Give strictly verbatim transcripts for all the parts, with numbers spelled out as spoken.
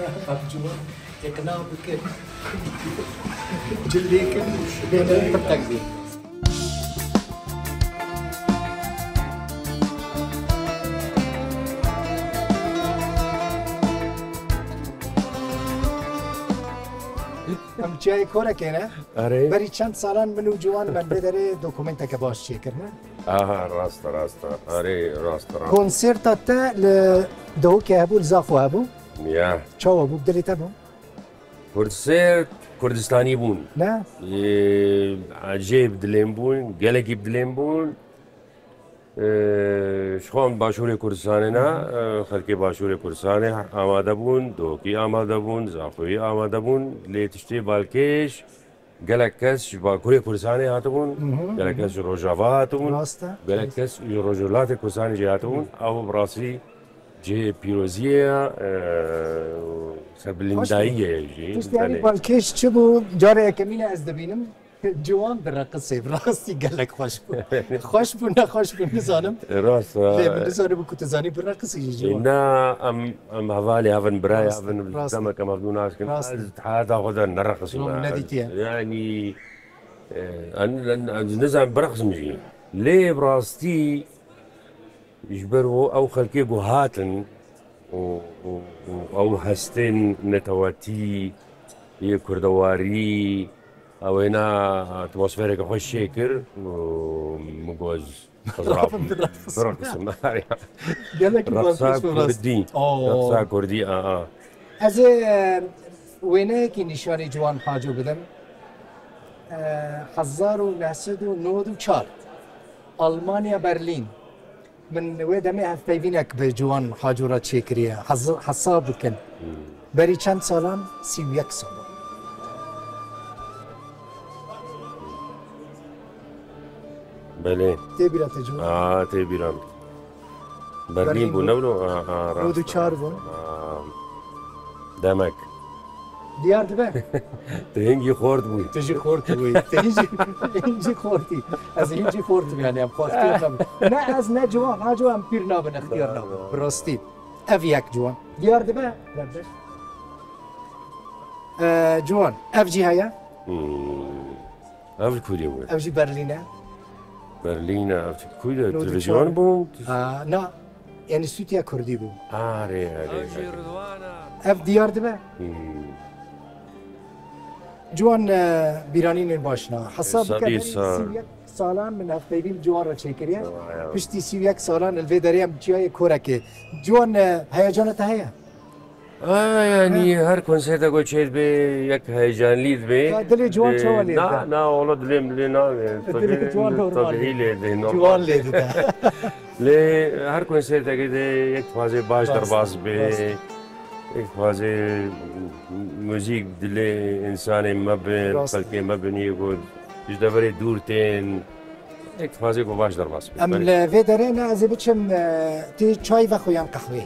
Ev ciwan iqna bikin. Cilêkin bêne pirtek bê. Em çiyayê Korekê ne? Erê. Berî çend salan min û Ciwan me li vê derê dokumenteke baş çêkirine. Aha, rast e, rast e. Erê, rast e, rast e. Konserta te li Dawikê hebû, li Zaxo hebû? Ya. Çawa bû? Dilê te bû? Konsert Kurdistanî bûn. Ne? Ee, ecêb dilêm bûn, gelekî dilêm bûn. Ee, ji xwe em Başûrê Kurdistanê ne, ee, xelkê Başûrê Kurdistanê amade bûn, Dawikî amade bûn, Zaxoyî amade bûn. Lê tiştê balkêş, gelek kes ji Bakurê Kurdistanê hatibûn, Mhm, gelek kes mhm. ji Rojava hatibûn, Rast e. gelek kes ji Rojhilatê Kurdistanê jî hatibûn. Ew bi rastî cihê pîroziyê ye, e, û serbilindayiyê ye jî. Tiştê yanî Yanî balkêş çi bû? Carê yekemîn e ez dibînim. Ciwan direqisê, bi rastî gelek xweş bû. Xweş bû, nexweş bû, nizanim. Rast e. Lê min nizanibû ku tu zanî bireqisî jî, Ciwan. Na, em, em hevalê hev in, birayê Rast, hev in, rast. demek em hevdû nas dikin. Rast. Ez heyata xwe de nereqisîme. Min nedîtiye. Yanî, e, en, en, ez nizanim bireqsim jî. Lê bi rastî ji ber ew xelkê ku hatin û, û, û ew hestên netewatî yê kurdewarî, ew êna atmosfereke xweş çêkir û min got, ez Rabim rabim bireqsim. Gelekî Reqsa balkêş û rast. Kurdî. Oo. Reqsa Kurdî, a, a. Ez ê, e, wêneyekî nîşanî Ciwan Haco bidim. E, hezar û neh sed û nod û çar. Almanya, Berlîn. Min wê demê hevpeyvînek bi Ciwan Haco re çêkiriye. Hez-, hesab bikin. Hmm. Berî çend salan? Sî û yek salan. Belê. Tê bîra te Ciwan? Aa, tê bîra min. Berlîn Berlîn bû, bû. ne bû? Aa, aa, rast. Nod û çar bû. Aa, demek. Diyar dibe. Tu hingî xort bûyî. Tu jî xort bûyî. Tu hingî, hingî xortî. Ez hingî xortim yani, em xortî Ne, ez ne Ciwan, ha Ciwan pîr nabin, extiyar nabin. Bi rastî. Ev yek Ciwan. Diyar dibe. Ee, Ciwan. Ev cî heye. Hmm. Ev li kurê bû? Ev jî Berlîn e. Berlîn e, ev ku de Nod û çar. televîzyon bû? Aa, na, Enstîtuya Kurdî bû. Arê, arê, arê. Ev diyar dibe. Hmm. Ciwan, e, bîranînên baş na. Hesab Sabî bike berî sar. sî û yek salan min hevpeyvî li Ciwan re çêkiriye. Vay, vay. Piştî sî û yek salan li vê derê em çiyayê Korekê. Ciwan, e, heyecana te heye? Ha, yanî her konserteke çê dibe yek heyecanlî dibe. Ya dilê ciwan Ee, çawa lê na, dide? na, ola dilê min lê nabê. Dilê Tabii, ciwan normal. tabii lê dide, normal. Ciwan lê dide. Lê her konserteke de yek dixwaze baş Rast, derbas be. rast. Yek dixwaze muzîk dilê insanê me be, Rast. xelkê me be, niye ku ji deverê dûr tên. Yek dixwaze ku baş derbas be. Em Belê. li vê derê ne, ez ê biçim, e, tê çay vexwe yan qehweyê?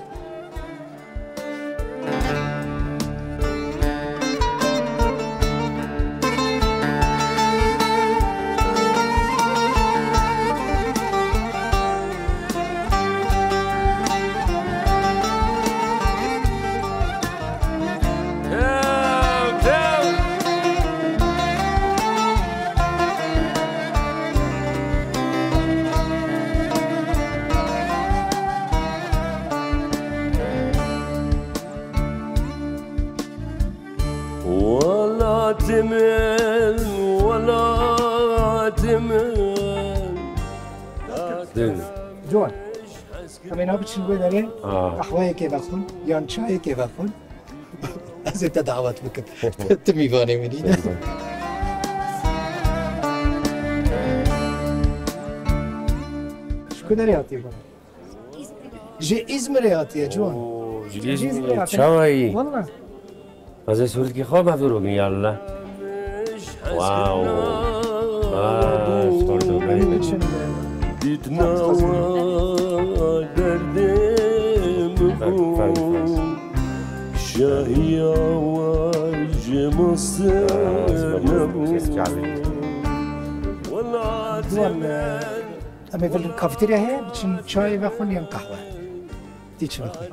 Welatê min, welatê min. Din. Ciwan. Em ê na biçin wê derê Aa. qehweyekê vexwin, yan çayekê vexwin. Ez ê te dawet bikim. Tu mîvanê min î. Ji ku derê hatiye bana? Ji Îzmirê hatiye, Ciwan. Oo, ji Ji Îzmirê Îzmirê hatiye. Çawa yî? Walla. Ez ê sûretkî xwe me viro bin, ya Allah. Wow. Ah, Cordoba'yı. Dîtnawa derdê min bû. Şahiya we ji min stir nebû. Welatê min. Em ê vir kafeterya heye, biçin çayê vexwin yan qehwe. Tê çi vexwin?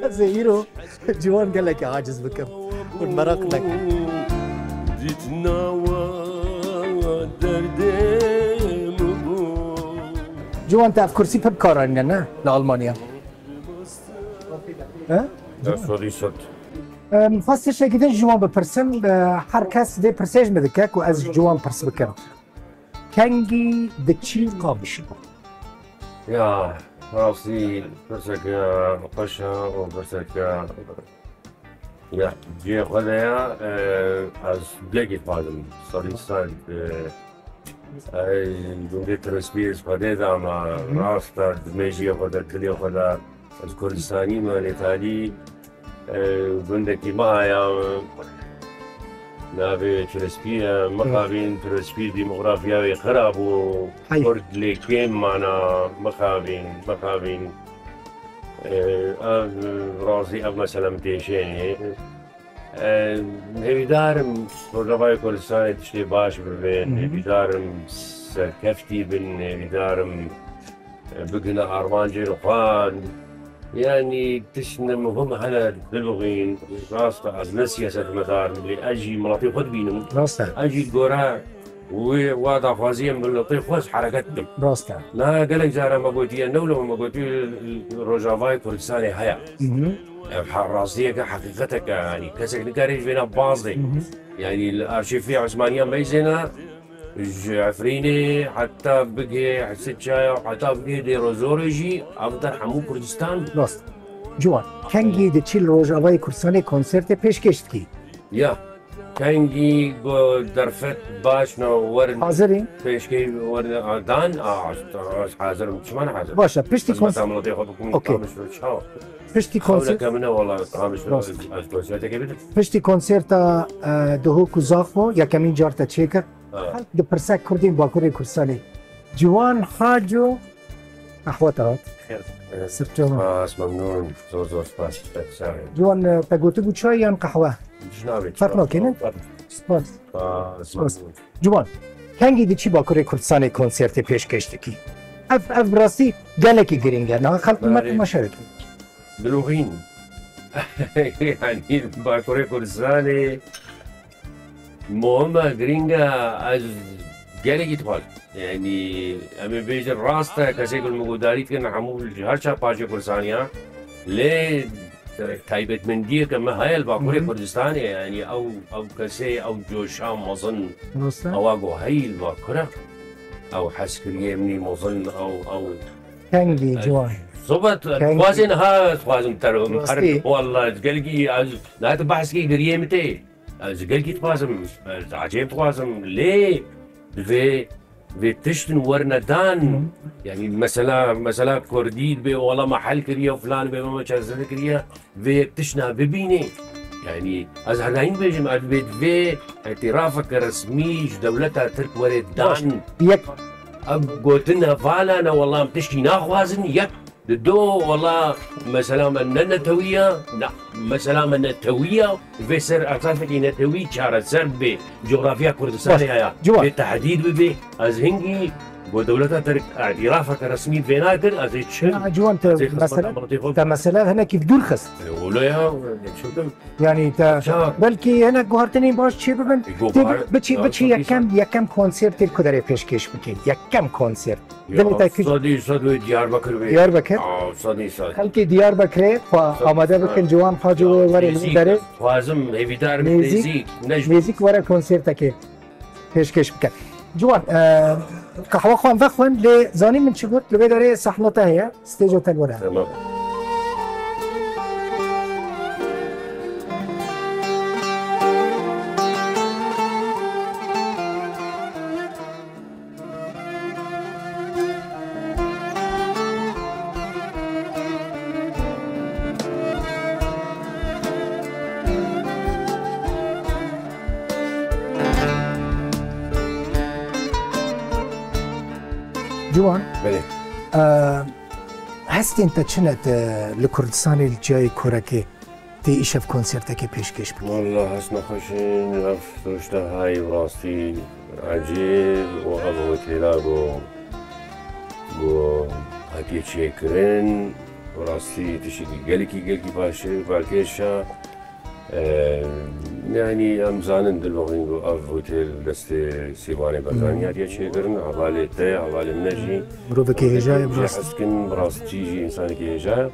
Ez ê îro ciwan gelekî aciz bikim. Hûn meraq nekin. Dîtina we derdê min bû. Ciwan, te ev kursî pir bi kar anîne, ne? Li Almanya. He? Sedî sed. Em, xwest tiştekî din ji wan bipirsim, e, her kes vê pirsê ji min dike ku ez ji wan pirs bikim. Kengî diçî Qamişlo? Ya, rastî pirseke xweş e û pirseke, ya, cihê xwe de ye. E, ez gelekî dixwazim, sedî sed, e, ey, gundê Tirispî ez xwedê dama, rast e, di mêjiyê xwe de, dilê xwe de, ez Kurdistanî me, lê talî, e, gundekî me haya, navê Tirispî ye, mixabin Tirispî demografya wê xirab bû, Hey. Kurd lê kêm mana, mixabin, mixabin. E, ev razî, ev mesele min têşênê. E, hêvîdar im Rojavayê Kurdistanê tiştê baş bibe, Hı hı. Hêvîdar im serkeftî bin, hêvîdar im, e, bigihine armancên xwe. Yanî tiştine muhim hene dibixwîn. Rast e, ez ne siyasetmedar im, lê ez jî miletê xwe dibînim. Rast e. Ez jî gore wê, wa daxwaziyê miletê xwe ez hereket dikim. Rast e. Niha gelek caran me gotiye, ne wilo me gotiye, Rojavayê Kurdistanê heye. Hı hı. Ev ha-, rastiyeke, heqîqeteke, yanî kesek nikare ji vêna bazê. Hı hı. Yanî li arşîfê Osmaniyan beyzêne, ji Efrînê heta bigê Hesê Çaya, heta bigê Dêrozorê jî, ev der hemû Kurdistan. Rast. Ciwan, kengî diçî li Rojavayê Kurdistanê konsertê pêşkêş dikî? Ya. Kengî go derfet baş ne werin. Hazirî? Pêşkê werin a dan, a, a, hazir im. Çima ne hazir? Baş e, piştî Xizmeta konser-, miletê xwe bikim, Okey. Qamişlo çawa? Piştî konser- Hewleke min e wala, Qamişlo, Rast. Ez, ez konsertekê bidim. Piştî konserta, e, Duhok û Zaxo, yekemîn car te çêkir. Ha. Xelk dipirse Kurdên Bakurê Kurdistanê. Ciwan Haco, qehwe te hat. Xêr. Sirçe. Spas, memnûn. Zor, zor spas. Sağ ol. Ciwan, e, te gotibû çay yan qehwe? Hiç nabê, Ferq çay, nake, ne? Ferq. Spas. Spas, Spas. Memnûn. Ciwan, kengî diçî Bakurê Kurdistanê konsertê pêşkêş dikî? Ev, ev bi rastî gelekî girîng e. Niha xelk me Belê. Temaşe dikin. Bilûxîn. Yanî Bakurê Kurdistanê muhim e, girîng e, ez gelekî dixwazim. Yanî em ê bêjin rast e, kesê ku li min guhdarî dikin, hemû ji her çar parçeyê Kurdistanê ye. Lê taybetmendiyeke me heye li Bakurê Hı hı. Kurdistanê, yanî ew, ew kesê, ew coşa mezin, Rast e. Ewa ku heyî li Bakur e, ew hezkiriyê min î mezin, ew, ew Kengî, e, ciwan. Sobat, Kengî. Dixwazin ha, dixwazim ter, Rastî. Her, wallah, gelkî, ez, nahate behskî giriyê min tê. Ez gelkî dixwazim, ez acayip dixwazim, lê vê, vê tiştin werine dan, Hı. Yanî mesela, mesela Kurdî dibê, wala me hel kiriye, filan bê, me çaresere kiriye, vê yek tiştna bibînê. Yanî ez her daîm dibêjim, ez dibê divê îtirafeke resmî ji dewleta Tirk were Baş. Dan. Yek. Ev gotin hevala ne, wala em tiştî naxwazin, yek. Di do, wela mesela me ne netewî ye, ne, mesela me netewî ye, vê ser esasekî netewî çareser bibe, coğrafya Kurdistanê Baş, heye, ciwan. Vê tehdîd bibe, ez hingî bo dewleta Tirk îtirafeke resmî vê nakir, ez ê çim, Ya, ciwan, te ez ê xizmeta mesela, miletê xwe te bikim. Mesela hinekî dûr xist. E, wilo ya, çi bikim? Yanî te Ya. Belkî hinek guhartinên baş çê bibin. E, Tê guhar-, bi-, biçî, ya, biçî sadî yekem, sad. Yekem konsertê li ku derê pêşkêş bikî. Yekem konsert. Ya, Dilê te kî? Sadî sad wê Diyarbekir bê. Diyarbekir? Ya, sadî sad. Xelkê Diyarbekirê xwe Sad-, amade bikin, sad. Ciwan Hacî Ya, wê were nêzîk, derê. Xwazim, hêvîdar im, Nêzîk, nêzîk, ne ji nêzîk were konsertekê pêşkêş bike. Ciwan, e, qehwe xwe vexwin, lê zanî min çi got, li vê derê sehna te heye, stêja te li were. Tamam. Ciwan. Belê. Eee, hestên te çi ne te li Kurdistanê li ciyayê korekê tê îşev konsertekê pêşkêş bikî? Wallah hestna xweş in, ev rojda hay rastî ecêb û ev hotêla ku, ku hatiye çêkirin, Rastî tiştekî gelekî gelekî baş e, balkêş e. Ee, yanî em zanin dilbexwîn ku ev otel destê Sêvanê Barzanî hatiye çêkirin, hevalê te, hevalê min e jî. Mirovekî hêja ye, bi rastî. Hez dikin, bi rastî jî însanekî hêja ye.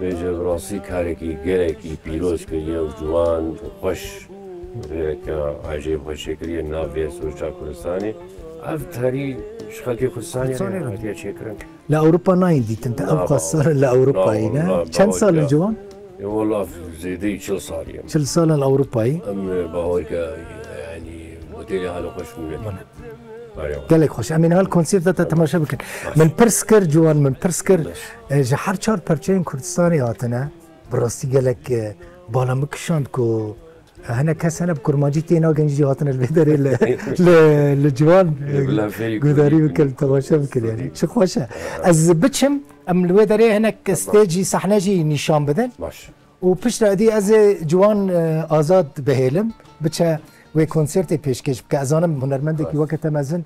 Bêje bi rastî karekî gelekî pîroz kiriye û ciwan û xweş. Vêreke acayîb xweş çêkiriye nav vê Soça Kurdistanê. Ev tarî ji xelkê Kurdistanê Kurdistanê re re. Hatiye çêkirin. Li Ewropa nayên dîtin, te ev Na, qas sal li Ewropayê, na, ne? Walla, Çend sal in bawerke. Ciwan? E, walla, zêdeyî çil salî ye. Çil sal in li Ewropayê. Em, e, bawerke, yanî, otelê hala xweş bûne. Bale. Bale, walla. Gelek xweş. Em ê niha li konserta te temaşe bikin. Baş. Min pirs kir, Ciwan, min pirs kir, Baş. e, ji her çar perçeyên Kurdistanê hatine. Bi rastî gelek, e, bala min kişand ku hinek kes hene bi kurmancî tê nagin jî hatine li vê derê li, li, li Ciwan, Ê, bila fêrî guhdarî kurdî bikin, temaşe bikin yani. Çi xweş e. Ez biçim, em li wê derê hinek Tamam. Stage jî, sahne jî nîşan bidin. Baş. Û piştre edî ez ê Ciwan, e, Azad bihêlim, biçe wê konsertê pêşkêş bike. Ez zanim hunermendekî Baş. Weke te mezin,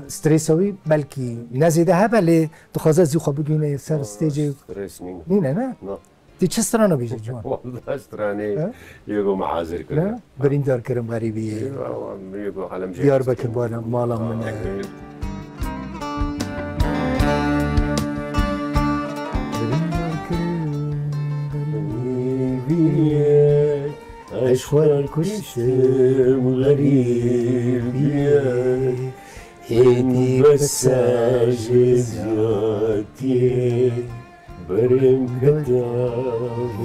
stresa wî belkî ne zêde hebe, lê dixwaze zî xwe bigihîne ser stêcê. Stres nîne. Nîne, ne? Na. Tê çi strana bêjî, Ciwan? Walla stranê He? Yê ku min hazir kir. Ne? Birîndar kirim xerîbiyê. Yê ku alem jê Diyarbekir bana, mala min e. Aa, Birîndar kirim xerîbiyê. Eşqer kuştim xerîbiyê. Êdî bes e ji ziyatiyê. Berê min kete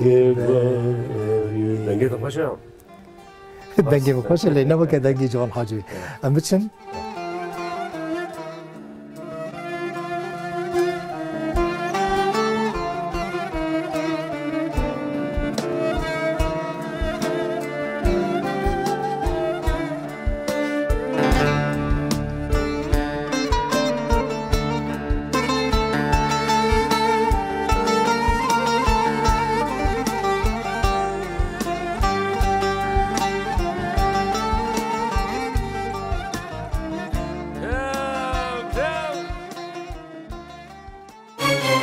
vê berê. Dengê te xweş e. Dengê min xweş e, lê ne weke dengê Ciwan Hacî. Em biçin.